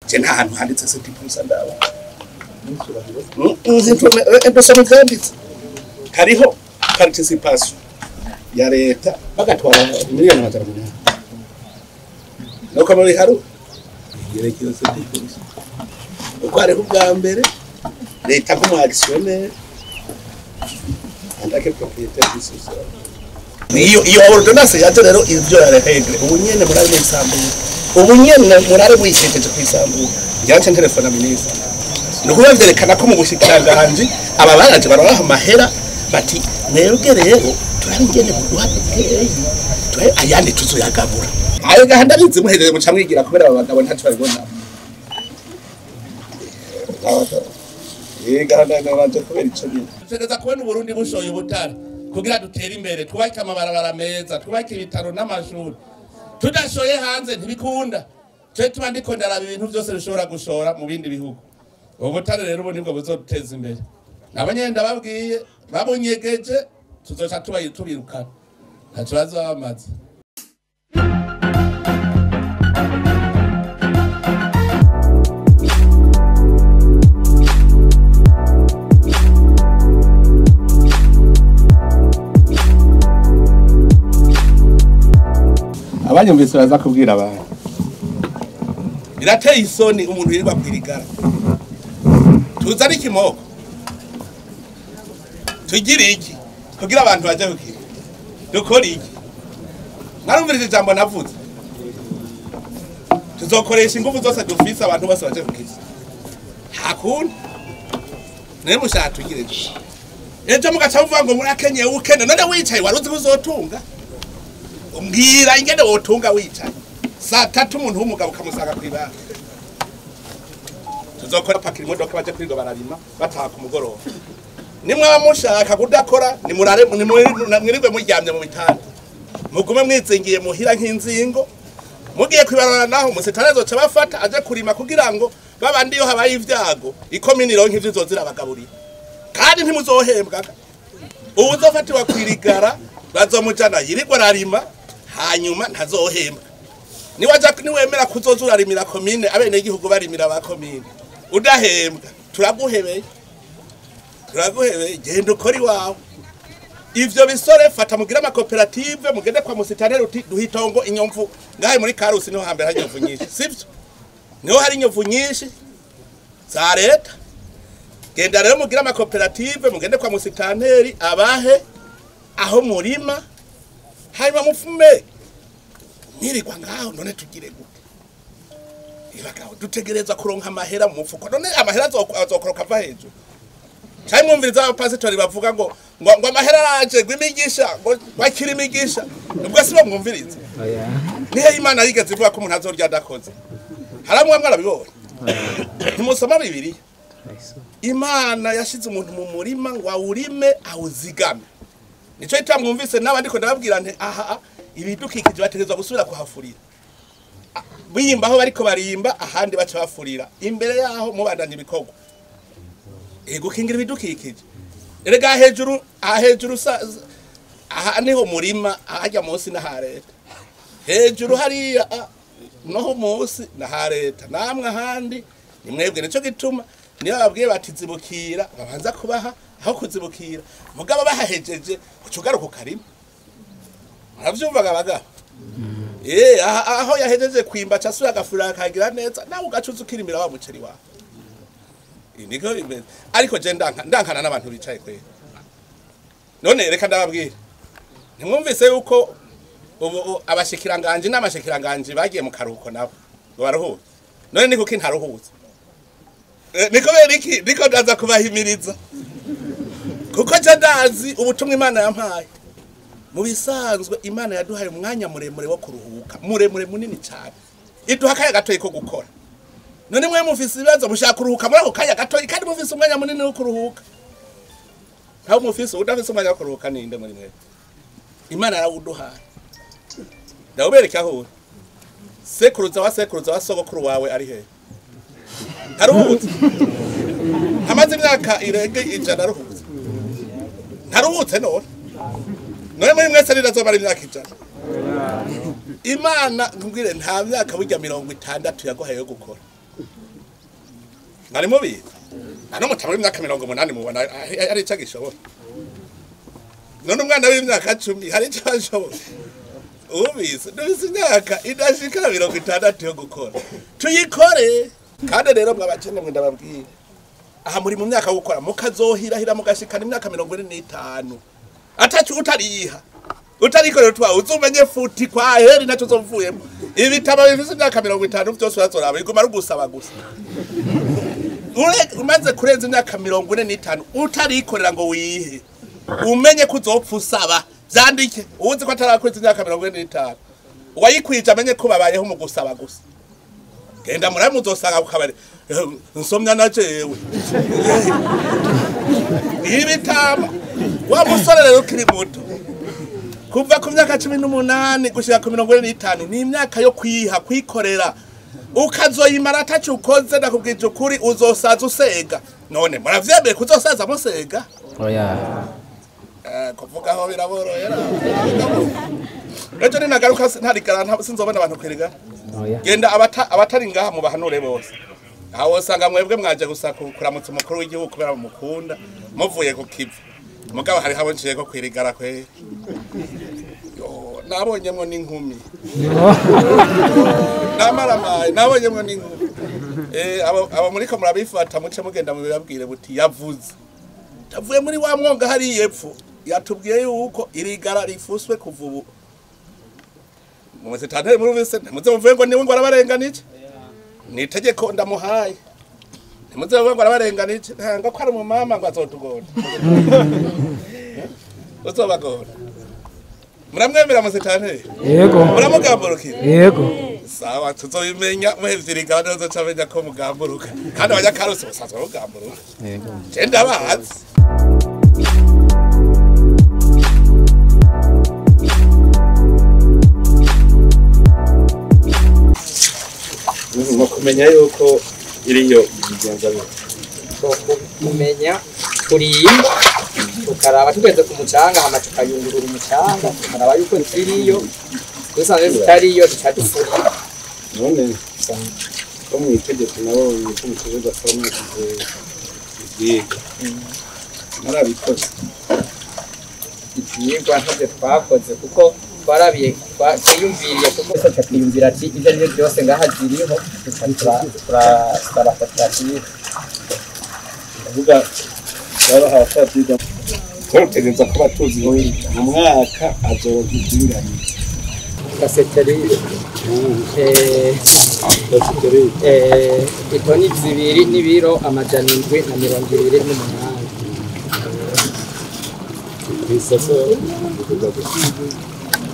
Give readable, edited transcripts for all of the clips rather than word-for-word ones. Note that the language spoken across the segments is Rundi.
Je nta hantu handitse 7% ndaba. Nzituma vyanditse. Hariho participation ya leta bagatwara miliyoni 800. Nuko muri haru yerekeye 7%. Uko hariho ubwa mbere leta nk'umu actionnaire en tant que propriétaire du sous-sol. Iyo iyo ordonnance yaje rero ivyo yarehegle ubu nyene murari mwisambuye, ubu nyene murari mwishejeje kwisambuye. Njyanje telefona ministre. Nuko bavyerekana ko mu bushikiranganji aba baraje barabaha amahera bati mwebwe rero turari ngene muduha dukeyi tuhe ayandi tuzoyagabura. Ayo gahanda bizi muhejeje muca mwigira kubera aba bagabo ntaco babibona. Gahanda nabanje kubera ico nyene. Dutegereza kubona Uburundi bushoye ubutare kugira dutere imbere, twubake amabarabara meza, twubake ibitaro n'amashuri. Tudashoye hanze ntibikunda. Twe tuba ndiko ndaraba ibintu byose bishobora gushora mu bindi bihugu. Ubu butare rero ubu nibwo buzoduteza imbere. Nabo nyene ndababwiye babunyegeje tuzoca tubirukana. Ntaco bazoba bamaze. Abanyumvise baza kubwira abantu. Birateye isoni umuntu yirirwa kwirigara. Tuzane ikimoko. Tugire iki kugira abantu baje kukira. Dukora iki? Narumvirije ijambo navuze. Tuzokoresha ingufu zose dufise abantu bose baje kukira. Hakundi. Naye mushaka tugire iki? Ejo mugaca muvuga ngo murakenye ukene none wicaye waruzi kuzotunga. Umbwira ingene wotunga wicaye. Saa tatu umuntu w'umugabo ukamusanga kwibara. Tuzokora pakira imodoka baje kwiga bararima bataha ku mugoroba. Nimwaba mushaka kudakora nimurare mwirirwe muryamye mu bitanda. Mugume mwizingiye muhira nk'inzingo. Mugiye kwibarana naho umusitari azoca bafata aje kurima kugira ngo babandi iyo habaye ivyago ikomini ironke ivyo izozira abagaburira. Kandi ntimuzohembwa. Uwuzofatirwa kwirigara bazomujana yirirwa ararima hanyuma ntazohembwa. Niwaja niwemera kuzoza urarimira komine abene igihugu barimira ba komine udahembwa turaguhebeye. Turaguhebeye genda ukora iwawe. Ivyo bisore fata mugira amakoperative mugende kwa musitaneri uti duhitongo inyomvu ngahe muri Karusi niho hambere hari inyovu nyinshi sivyo? Niho hari inyovu nyinshi za leta. Genda rero mugira amakoperative mugende kwa musitaneri abahe aho murima hanyuma mufume nirigwa ngaho none tugire gute? Ibagaho dutegereza kuronka amahera mu mufuko none amahera azokoroka ava hejuru. Cyane mwumviriza abapasitori bavuga ngo ngo amahera araje ngo imigisha ngo bakira imigisha ubwo si bo mwumviriza. Nihe Imana yigeze ivuga ko umuntu azorya adakoze? Haramwe mwarabibonye. Ntimusoma Bibiliya. Imana yashize umuntu mu murima ngo awurime awuzigame. Nico gituma mwumvise n'abandi ko ndababwira nti aha ibidukikije bategerezwa gusubira kuhafurira. Biyimba aho bariko barimba ahandi baca bafurira. Imbere yaho mubandanya ibikorwa. Gukingira ibidukikije. Erega hejuru hejuru aha niho murima ahajya munsi na hareta. Hejuru hariya noho munsi na hareta. Namwe ahandi ni mwebwe. Nico gituma niyo babwiye bati zibukira babanza kubaha aho kuzibukira. Mugabo bahahejeje ucugaruka ukarima. Muravyumvaga bagabo? Aho yahejeje kwimba casura agafurira akagira neza nawe ugacuza ukirimira wa muceri wawe. Niko bimeze. Ariko je ndankana n'abantu bicaye kwera. None reka ndababwira. Ntimwumvise yuko ubu abashikiranganje n'amashikiranganje bagiye mu karuhuko nabo ngo baruhuke. None niko ki ntaruhutse. Niko beriki niko ndaza kubahimiriza. Kuko je ndazi ubutumwa Imana yampaye. Mu bisanzwe Imana yaduhaye umwanya muremure wo kuruhuka, muremure munini cyane. Iduha akanya gatoyi ko gukora. None mwe mufise ibibazo mushaka kuruhuka muri ako kanya gatoyi kandi mufise umwanya munini wo kuruhuka. Ntawe mufise udafise umwanya wo kuruhuka ninde muri mwe? Imana yarawuduhaye. Ndawubereka aho uri. Sekuruza wa sekuruza wa sogokuru wawe ari he? Ntaruhutse. Amaze imyaka irenga 100 aruhutse. Ntaruhutse none. None muri mwese rizobara imyaka 100. Imana nkubwire nta myaka burya 60 yaguhaye yo gukora. Nari mubizi nta n'umutama w'imyaka 80 mubona hari ico agishobora. None umwana w'imyaka 10 hari ico ashobora? Ubizi dufise imyaka idashika 60 yo gukora, tuyikore. Kandi rero mwabakene mwe ndababwira, aha muri mu myaka yo gukora mukazohirahira mugashikana imyaka 45 atacu utariha utarikorera twa uzumenye futi kwa heri naco zomvuyemo. Ibitabo bifise imyaka 50 byose urazoraba iguma ari gusaba gusa. Umaze kurenza imyaka 45 utarikorera ngo wihe, umenye ko uzopfa usaba. Vyandike uzi ko atarakweza imyaka 45 uwayikwije amenye ko babayeho mu gusaba gusa. Genda murabe muzosanga ku kabari nsomya na jewe ibitama. Wa musore rero ukiri muto kuva ku myaka 18 gushika ku 45 ni imyaka yo kwiha kwikorera, ukazoyimara ataco ukoze. Ndakubwije ukuri uzosaza usega. None muravyemeye kuzosaza musega? Oya. Kuvuga aho biraborohera. Ejo ninagaruka ntarigara sinzobona abantu kwirigara. Oya. Genda abatari ngaha mubahanure bose. Aho usanga mwebwe mwaje gusa kuramutsa umukuru w'igihugu kubera mumukunda muvuye ku kivu. Mugabo hari habo nciye ko kwirigara kwe. Yo, nabonyemwo n'inkumi. Namaramaye nabonyemwo n'inkumi. Abo muriko murabifata muce mugenda mubibabwire buti yavuze. Tavuye muri wa mwonga hari yepfo yatubwiye yuko irigara rifuswe kuva ubu. Muze muruvise muze muvuye ngo niwe ngo arabarenganije. Ni itegeko ndamuhaye. Muze muvuye ngo arabarenganije ngo ko ari mu mama ngo azotugonda. Uzobagora. Muramwemera musetanteri? Yego. Muramugamburukira? Yego. Sawa tuzobimenya muhevye irigara nizo camenya ko mugamburuka. Kandi abanyakarusi basanzwe bagamburuka. Yego. Je ndabazi. Kumenya yuko iriyo bigenza bite? Kumenya kurimba tukaraba tugeze ku mucanga hama tukayungurura umucanga tukaraba yuko ziriyo, dusanze zitariyo duca dufurira. None ko mu itegeko nabo yuko mutegerezwa kuba mwagize ivyigwa, mwarabikoze? Ivyigwa ntavyo twakoze kuko twarabiye twiyumviriye kuko twese twiyumvira ati ivyo arivyo byose ngaha ziriho, duca turasaba koperative. Ndavuga babaha abatavyiga tutegereza kuba tuzi ngo mu mwaka azoronka ivyinganiye. Gaseterire itoni 2 n'ibiro 728.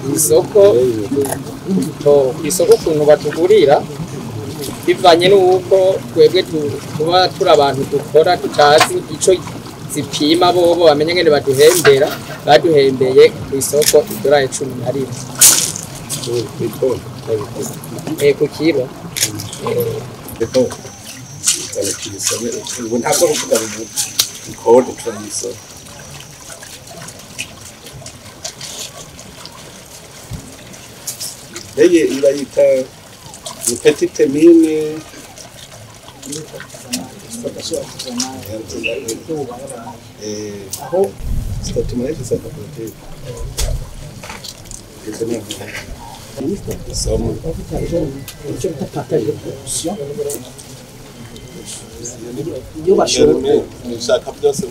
Isoko ukuntu batugurira bivanye n'uko twebwe tuba turi abantu dukora tutazi ico zipima, bobo bamenye ngene baduhembera. Baduhembeye ku isoko idolari 11 ku kilo. Ntabwo kuvuga kode turayisoma. Mbega ibayita ni petite mine aho statut sa koperative. Iyo bashoboye nshaka byose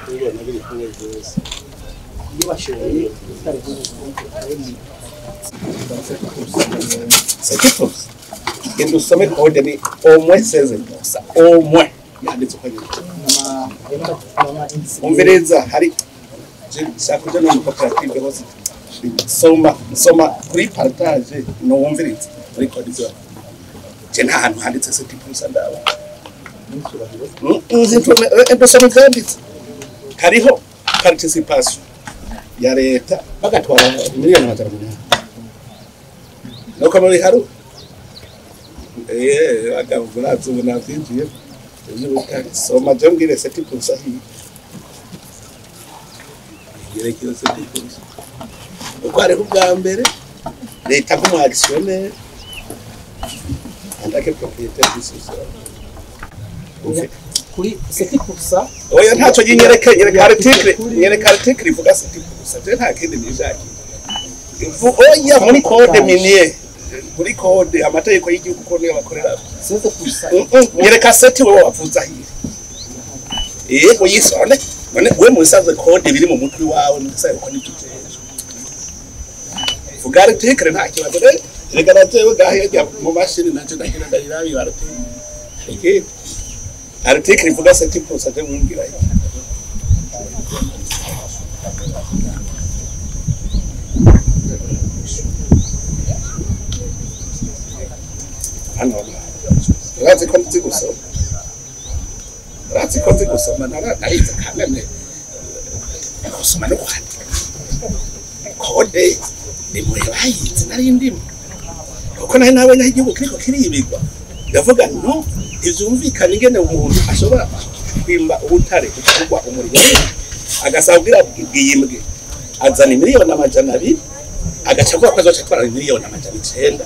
kubibona biri kumwe byose. Iyo bashoboye Genda usome kode ni au moins 16%, au moins yanditse uko nyine. Umvereza hari shaka kuja no mu koperative hose soma soma kuri partage no wumviriza muri kode zo. Je nta hantu handitse 7% ndaba. Nzi vyanditse. Hariho participation ya leta bagatwara miliyoni 800. Nuko muri haru bagabo murazi ubu navyinjiye soma je mbwire 7% hiyi yerekeye 7%. Uko hariho ubwa mbere leta nk'umu actionnaire en tant que propriétaire du sous-sol. Kuri 7%. Oya, ntacyo, nyereke, nyereka article, nyereka article ivuga 7%. Je nta kindi nishakiye. Oya, muri code minier, muri code, amategeko y'igihugu ko niyo bakorera. 7%. Nyereka sept wewe wavuze ahiri. Yego, yisone none we mu bisanzwe code biri mu mutwe wawe, mu bisanzwe ko nibyo ujejwe. Vuga article, nta kibazo rero. Reka natewe gahe yajya mu mashini nanje ndagira ndayirabi article. Iki article ivuga 7% je mwumvira iki? Hano urazi ko nzi gusoma, urazi ko nzi gusoma, narize kameme gusoma no kwandika. Code ni muhe bayize? Nari ndimo kuko nari nabonye aho igihugu kiriko kiribigwa, ndavuga no ntivyumvikana ingene umuntu ashobora kwimba ubutare kugwa umuriro, agasaba kugira bwimbwe azana 200 miliyoni, agaca avuga ko azoca atwara 900 miliyoni,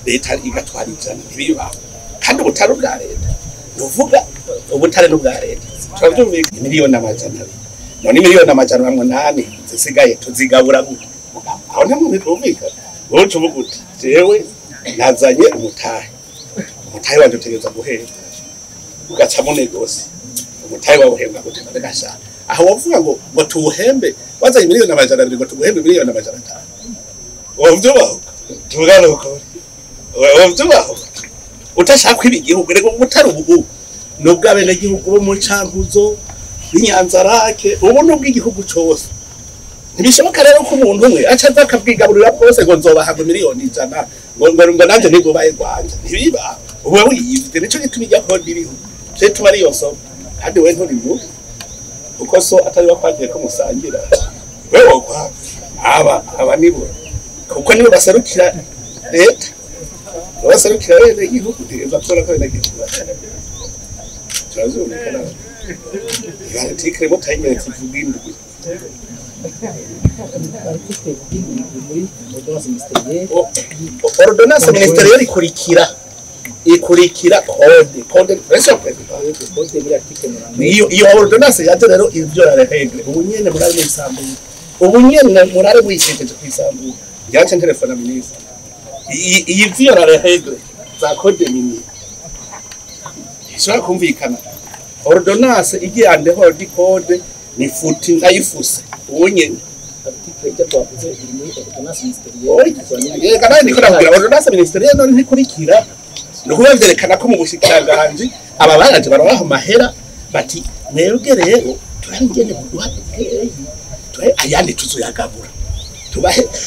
leta igatwara 100. Ntibibaho. Kandi ubutare ubwa leta, nuvuga ubutare n'ubwa leta, turavyumvikana. 200 miliyoni, none 800 miliyoni zisigaye tuzigabura gute? Aho nta muntu twumvikana. Wowe uca uvuga uti jewe nazanye umutahe, umutahe wanje utegereza guhembwa, ugaca mu négocie umutahe wawe uhembwa gute? None gashaka aho wovuga ngo tuwuhembe wazanye 200 miliyoni ngo tuguhembe 500 miliyoni, wovyubahuka? Tuvugane ukuri, wovyubahuka utashaka kwiba igihugu? Reka, ubutari ubu ni ubw'abenegihugu bo mu Cankuzo n'Inyanzarake, ubu ni ubw'igihugu cose. Ntibishoboka rero ko umuntu umwe aca aza akabwigaburira bwose ngo nzobaha ngo 100 miliyoni ngo nanjye ntigobaye rwanje. Ntibiba, uba wiyivye. Nico gituma ijya code iriho, je tuba ariyo nsoma. Kandi we nturi mubi kuko so atari wakwagiye ko musangira wewe wokwa aba nibo, kuko nibo baserukira leta, baserukira bene igihugu. Ntegereza kubona ko bene igihugu turazumvikana. Iyo article mutayinyeretse ivuga indwi. Article ivuga muri ordonnance ministérielle. Ordonnance ministérielle ikurikira code monsieur président. Code muri article 90. Iyo ordonnance yaje rero ivyo la règle, ubu nyene murari mwisambuye, ubu nyene murari mwishejeje kwisambura. Yaje telefone ministre, iyi vyo la règle za code minier ishobora kumvikana. Ordonnance igiye en dehors du code ni futi, ndayifuse ubu nyene. Article ibyo twavuze iri muri ordonnance ministérielle. Yega, nawe ndiko nakubwira ordonnance ministérielle none ntikurikira. Ni ukuvuga vyerekana ko mu bushikiranganji aba baraje barabaha amahera, bati mwebwe rero turari ingene muduha dukeyi, tubahe ayandi tuzoyagabura,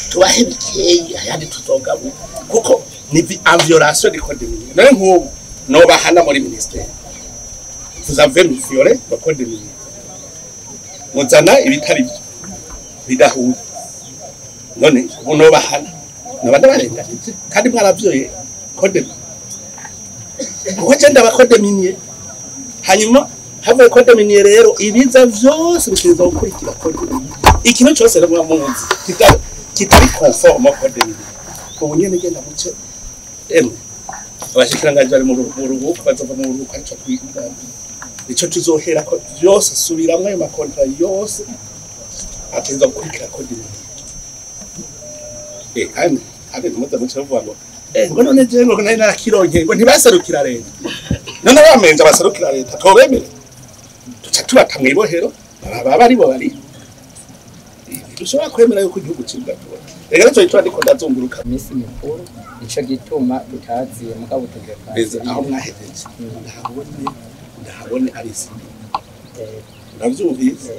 tubahe bikeyi, ayandi tuzogabura, kuko ni en violation du code minier. None nk'ubu nobahana muri ministère: vous avez violé le code minier, muzana ibitari byo bidahuye. None ubu nobahana, noba ndabarenganije kandi mwaravyoye code, kuko je ndaba code minier. Hanyuma havuye code minier rero, ibiza vyose bitegerezwa gukurikira code minier. Ikintu cyose rero muba muzi kitari conforme au code minier, ubu nyene genda muce emwe abashikiranganji bari mu ruhuko, bazova mu ruhuko arico twiga, nico tuzohera ko vyose. Subiramwo ayo ma contrats yose ategerezwa gukurikira code minier. Kandi ntimuze muce muvuga ngo ngo none je ngo nari narakironkeye, ngo ntibaserukira leta. None bamenje abaserukira leta tobemere tuca tubata mw'ibohero, baba aribo bari. Dushobora kwemera yuko igihugu cibwa tubona. Reka nico gituma ndiko ndazunguruka. Iminsi mikuru nico gituma tutaziye, mugabo tugiye Beza aho kwakira. Mwahejeje ndahabone ari isi, uravyumvise?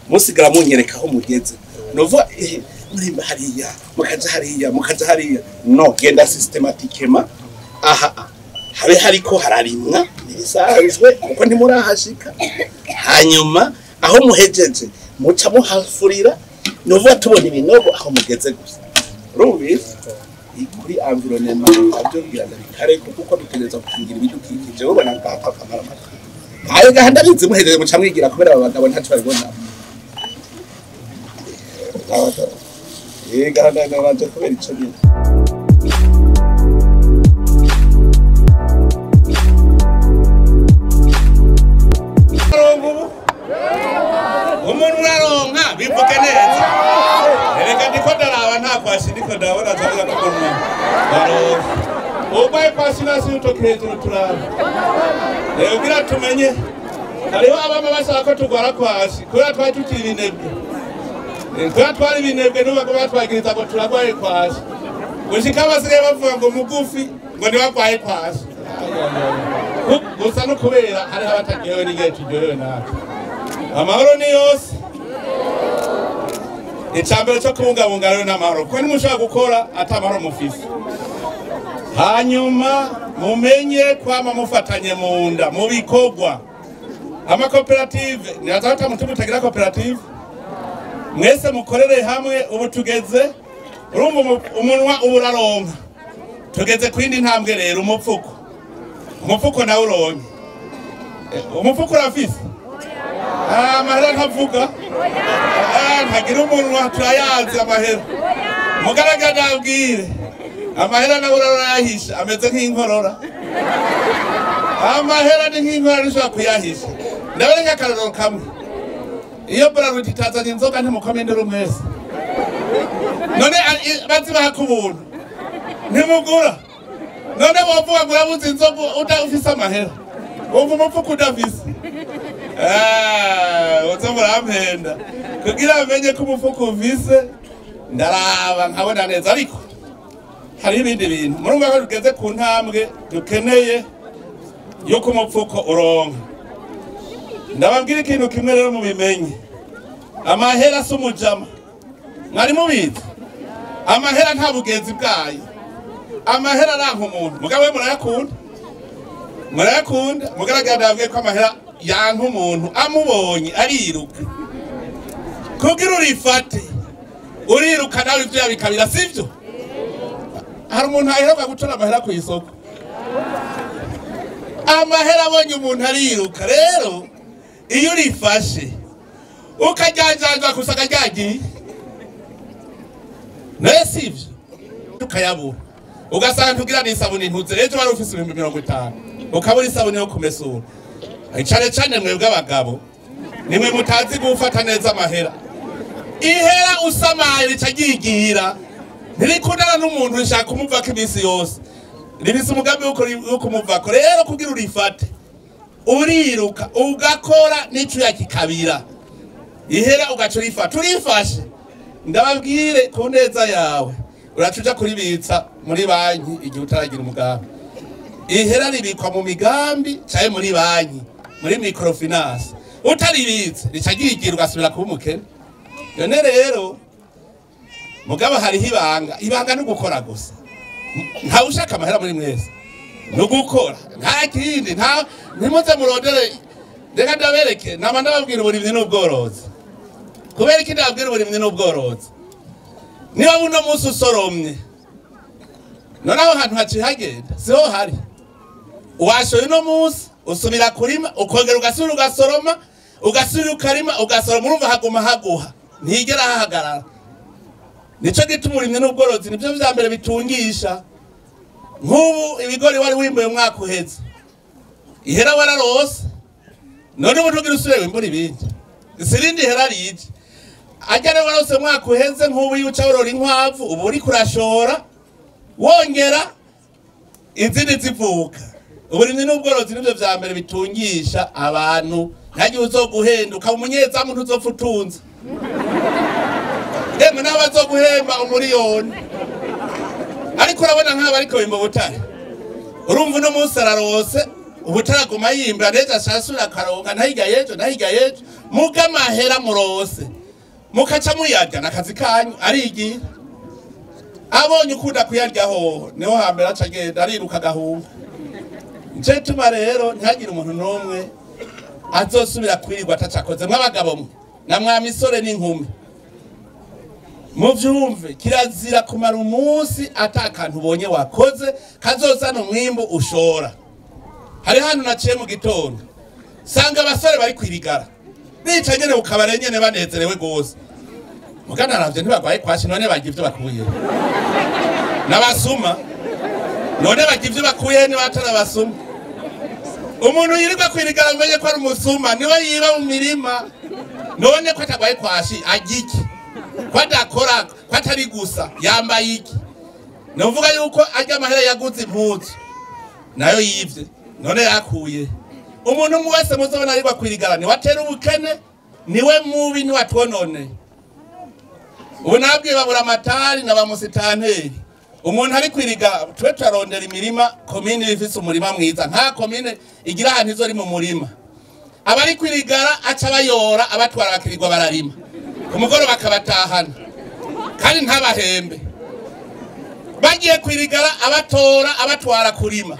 Musigara munyereka aho mugeze, nova murimba hariya, mukaja hariya, mukaja hariya. No genda systématiquement aha habe hariko hararimwa ntibisanzwe kuko ntimurahashika. Hanyuma aho muhejeje muca muhafurira, nuvuga tubona ibinogo aho mugeze gusa. Urumvise? Kuri environnement nabyo ngira ndabikare kuko dutegereza gukingira ibidukikije. Ubona ngaka akamaro ayo gahanda bizi muhejeje muca mwigira kubera aba bagabo ntaco babibona. Gahanda nabanje kubera ico nyine. Amaboko hejuru turabe. Rero kugira tumenye hariho abama bashaka ko tugwara kwashi kubera twari tukiri ibinebwe. Kubera twari ibinebwe n'ubu baguma batwagiriza ngo turagwaye kwashi. Gushika basigaye bavuga ngo mugufi ngo ntibagwaye kwashi. Gusa no kubera hariho abataryohewe n'ingene turyohewe natwe. Amahoro ni yose. Icambere cyo kubungabunga rero n'amahoro, kuko ntimushobora gukora ata amahoro mufise. Hanyuma mumenye kwama mufatanye mu nda mu bikorwa. Amakoperative nirazata mutima utagira koperative, mwese mukorere hamwe. Ubu tugeze urumva umunwa uburaronka, tugeze kwindi ntambwe rero. Umufuko nawe uronke. Umufuko urafise amahera ntavuga, ntagira umunwa, turayazi amahera. Mugaragara nabwire amahera nawe urayahisha, ameze nk'inkorora. Amahera ni nk'inkorora, ntushobora kuyahisha. Ndabereka akarorero kamwe. Iyo Brarudi itazanye inzoga ntimukome induru mwese? None bazibaha ku buntu ntimugura? None wovuga ngo urabuze inzoga udafise amahera? Wumva umufuko udafise? Uza murampenda. Kugira amenye ko umufuko ufise, ndaraba nkabona neza. Ariko hari ibindi bintu murumva ko tugeze ku ntambwe dukeneye yuko umufuko uronka. Ndababwira ikintu kimwe rero mubimenye: amahera si umujama. Mwari mubizi? Amahera nta bugenzi bwayo. Amahera aranka umuntu. Mugabo we murayakunda, murayakunda. Mugaragara ndababwiye ko amahera yanka umuntu, amubonye ariruka. Kugira urifate uriruka nawe ivyo yabikabira, sivyo? Hari umuntu aheruka gutora amahera ku isoko? Amahera abonye umuntu ariruka. Rero iyo urifashe ukajyanjanja gusa akaryagiye naye, sivyo? Ukayabura, ugasanga ntugira n'isabuni ntuze. Ejo wari ufise 50,000 ukabura isabuni yo kumesura. Cane cane mwebwe abagabo nimwe mutazi gufata neza amahera. Ihera usamaye rica ryigira, ntirikundana n'umuntu, rishaka kumuvako iminsi yose, rifise umugambi wo kumuvako. Rero kugira urifate uriruka, ugakora n'icuya kikabira, ihera ugaca urifata. Urifashe, ndababwire, ku neza yawe uraca uja kuribitsa muri banki igihe utaragira umugambi. Ihera ribikwa mu migambi canke muri banki, muri microfinance. Utaribitse rica ryigira, ugasubira kuba umukene. None rero mugabo hariho ibanga. Ibanga ni ugukora gusa. Ntawe ushaka amahera muri mwese? Ni ugukora, nta kindi. Nta ntimuze murondere. Reka ndabereke, nama ndababwira uburimyi n'ubworozi. Kubera iki ndababwira uburimyi n'ubworozi? Niba buno munsi usoromye, none aho hantu haciye hagenda siho hari washoye, uno munsi usubira kurima, ukongera ugasubira ugasoroma, ugasubira ukarima, ugasoroma, urumva haguma haguha, ntigera hahagarara. Nico gituma uburimyi n'ubworozi nivyo vya mbere bitungisha. Nk'ubu ibigori wari wimbuye umwaka uheze, ihera wararose. None ubu ntugira usubire wimbura ibindi, sirindi hera rije ajya. Rero warose umwaka uheze, nk'ubu iyo uca worora inkwavu, ubu uriko urashora, wongera izindi zivuka. Uburimyi n'ubworozi nivyo vya mbere bitungisha abantu. Ntagihe uzoguhenda ukaba umunyezamu, ntuzopfa utunze. Emwe n'abazoguhemba umuriyoni. Ariko urabona nk'aba ariko bimba ubutare, urumva uno munsi ararose, ubutare aguma yimbura neza, ashasura akaronka, ntahiga yejo, ntahiga yejo. Muga amahera murose mukaca muyarya, nakazi kanyu. Arigira, abonye ukunda kuyarya hoho niho hambere aca agenda ariruka agahunga. Nico gituma rero ntihagire umuntu n'umwe azosubira kwirirwa atacakoze. Mw'abagabo mwe na mwa misore n'inkumi, muvyumve: kirazira kumara umunsi ata kantu ubonye wakoze kazozana umwimbu ushora. Hari hano naciye mu gitondo, sanga abasore bari kwirigara, bicaye nyene ku kabare nyene, banezerewe gose. Muga naravye, ntibagwaye kwashi. None barya ivyo bakuye n'abasuma? None barya ivyo bakuye niba atari abasuma? Umuntu yirirwa kwirigara, umenye ko ari umusuma, niwe yiba mu mirima. None ko atagwaye kwashi, arya iki? Ko adakora, ko atari gusa, yambaye iki? Nuvuga yuko arya amahera yaguze impuzu. Nayo yivye none yakuye. Umuntu umwe wese muzobona ariko kwirigara ni watera ubukene, niwe mubi, ni watwonone. Ubu nabwiye babura amatari na bamusitanteri. Umuntu ari kwiriga twe turarondera imirima, komine ifise umurima mwiza, nta komine igira ahantu izori mu murima. Abari kwirigara aca bayora abatwara bakirirwa bararima, ku mugoroba bakabatahana kandi ntabahembe. Bagiye kwirigara abatora abatwara kurima.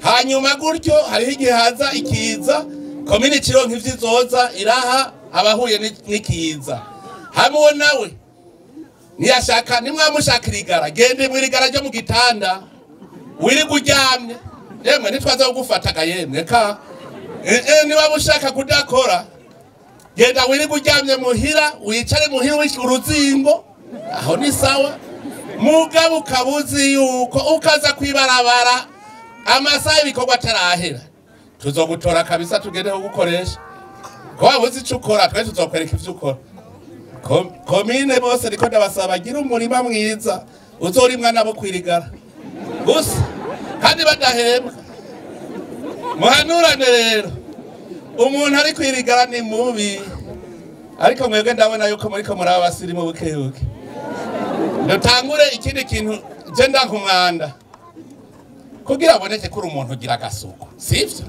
Hanyuma gutyo hariho igihe haza ikiza, komine ikironka ivyizoza iraha abahuye n'ikiza. Hamwe nawe niyashaka nimwamushaka irigara, gende mwirigara ryo mu gitanda wirirwa uryamye, yemwe ntitwaza kugufataga yemwe ka niba ushaka kudakora genda wirirwa uryamye muhira, wicare muhira uruzingo, aho ni sawa. Mugabo ukabuzi yuko ukaza kwibarabara amasaha ibikorwa atarahera, tuzogutora kabisa tugende kugukoresha. Ko wabuze ico ukora twe tuzokwereka ivyo ukora. Komine bose riko ndabasaba gira umurima mwiza uzorimwa nabo kwirigara gusa kandi badahembwa. Muhanurane rero, umuntu ari kwirigara ni mubi, ariko mwebwe ndabona yuko muriko muri abasirimu bukebuke. Dutangure ikindi kintu je ndanka umwanda kugira aboneke kuri umuntu ugira agasuku, sivyo?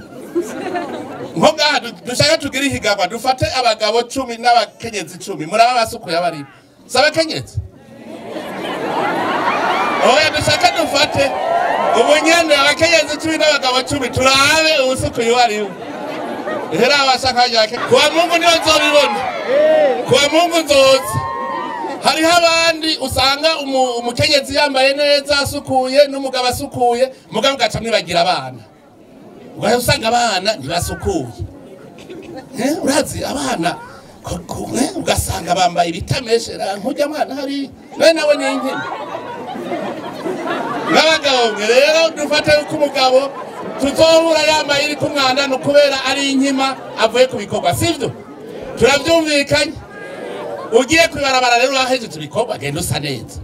Nko ngaha dushaka tugire ihiganwa, dufate abagabo 10 n'abakenyezi 10, muraba abasukuye abaribo, si abakenyezi? Oya, dushaka dufate ubunyene abakenyezi 10 n'abagabo 10, turabe ubusukuye uwariwe. Hera abashaka yake kuwa Mungu niyo nzobibona, kuwa Mungu nzoza. Hariho abandi usanga umukenyezi yambaye neza asukuye n'umugabo asukuye, mugabo ugaca mwibagira abana, ugaca usanga abana ntibasukuye. Urazi abana ugasanga bambaye ibitameshera nk'urya mwana hari nawe nawe ni inkene. N'abagabo mwe rero dufate yuko umugabo tuzohura yambaye iri kumwanda ni ukubera ari inkima avuye ku bikorwa, sivyo? Turavyumvikanye? Ugiye kwibarabara rero wahejeje ibikorwa, genda usa neza.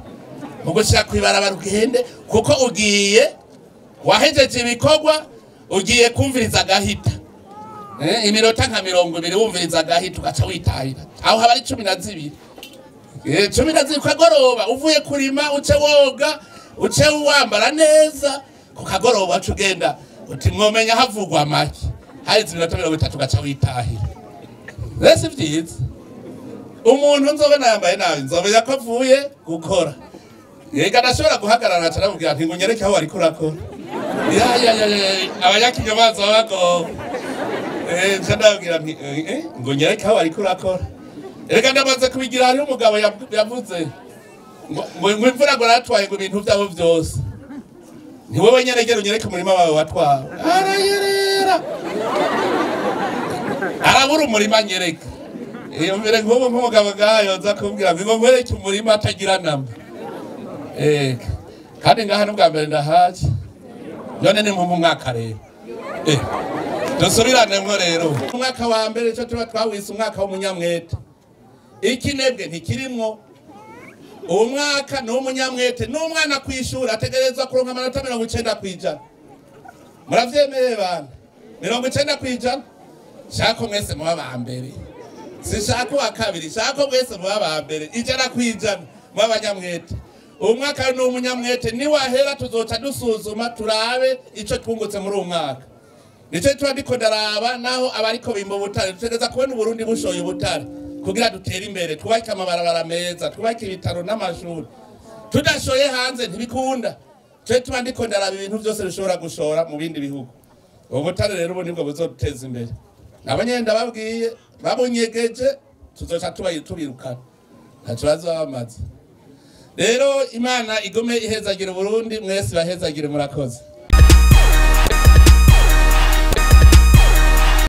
Mugushira kwibarabara ugende, kuko ugiye wahejeje ibikorwa, ugiye kumviriza agahita. Iminota nka 20 wumviriza agahita ugaca witahira. Aho haba ari 12. 12 kagoroba uvuye kurima uce woga, uce wambara neza, ku kagoroba uce ugenda uti mwomenya havugwa make. Hari iminota 30 ugaca witahira. Rese vyiza. Umuntu nzobona yambaye nabi nzobenya ko avuye gukora. Yega ndashobora guhagarara acaramubwira nti ngo nyereke aho wariko urakora. Ya ya ya abanyakinyoma bazo. Ndababwira nti ngo nyereke aho wariko urakora. Reka ndamaze kubigira, hariho umugabo yavuze ngo imvura ngo aratwaye ngo ibintu vyabo vyose. Ni wewe nyene unyereke umurima wawe watwawe. Arayerera. Arabura umurima nyereke. Iyo mbere nk'ubu nk'umugabo ngayo nza kumbwira ngo nkwereke umurima atagira namba. Kandi ngaha n'ubwa mbere ndahaje. None ni mu mwaka rero. Dusubiranemwo rero. Umwaka wa mbere cyo tuba twawise umwaka w'umunyamwete. Ikinebwe ntikirimwo. Uwo mwaka ni umunyamwete, n'umwana kwishura ategerezwa kuronka amanota 90%. Muravyemeye bana? 90%? Shaka mwese muba ba mbere. Sishaka uwa kabiri, shaka mwese muba ba mbere. 100% muba abanyamwete. Uwo mwaka ni umunyamwete, niwahera tuzoca dusuzuma turabe ico twungutse muri uwo mwaka. Nico tuba ndiko ndaraba naho abariko bimba ubutare, dutegereza kubona Uburundi bushoye ubutare kugira dutere imbere, twubake amabarabara meza, twubake ibitaro n'amashuri. Tudashoye hanze ntibikunda. Twe tuba ndiko ndaraba ibintu byose bishobora gushora mu bindi bihugu. Ubu butare rero ubu nibwo buzoduteza imbere. Abanyenda babwiye babunyegeje tuzoca tubirukana. Ntaco bazobamaza. Rero Imana igume ihezagira Uburundi, mwese bahezagire, murakoze.